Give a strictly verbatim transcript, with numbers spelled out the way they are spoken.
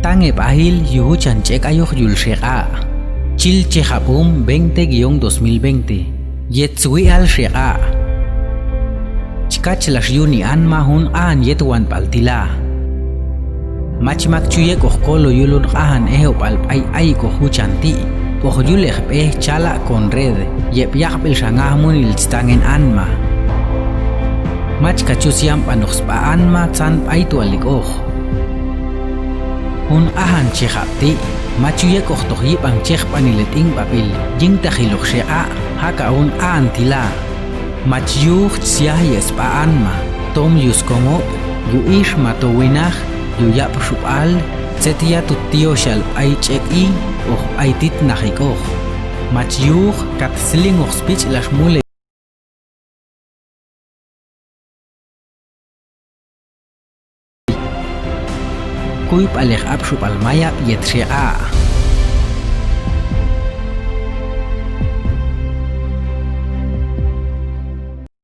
Tangep ahil yu huchan ch'ek ayuh yul syiak a'. Chil chehap um veinte guion dos mil veinte. Yet suwi'al syiak a'. Chkach lash yu ni an ma hun ahan yet wan p'al tila. Mach mak chuyek oh kolo yulun k'ahan eho p'al p'ai ai koh huchan ti', oh yuleh p'eh chalak kon red, yep yak p'il shangah munil chitangen an ma. Mach kachu siam p'anoh sp'aan ma tsan p'ai tualik oh. Hun ahan chehap ti', mach chuyek oh toh yip'ang cheh p'anilet ing p'apil, ying tahiloh syiak a', haka hun ahan tila. Mach yuh chsiah ye sp'aan ma, tom yu skongok, yu ish mato winah, yu yap shup'al, setia tut tio shal p'ai ch'ek i, oh p'ai tit nah ikoh. Mach yuh kat sling oh spich lash mule. Kuy p'aleh ap shup'al mayap yet syiak a'.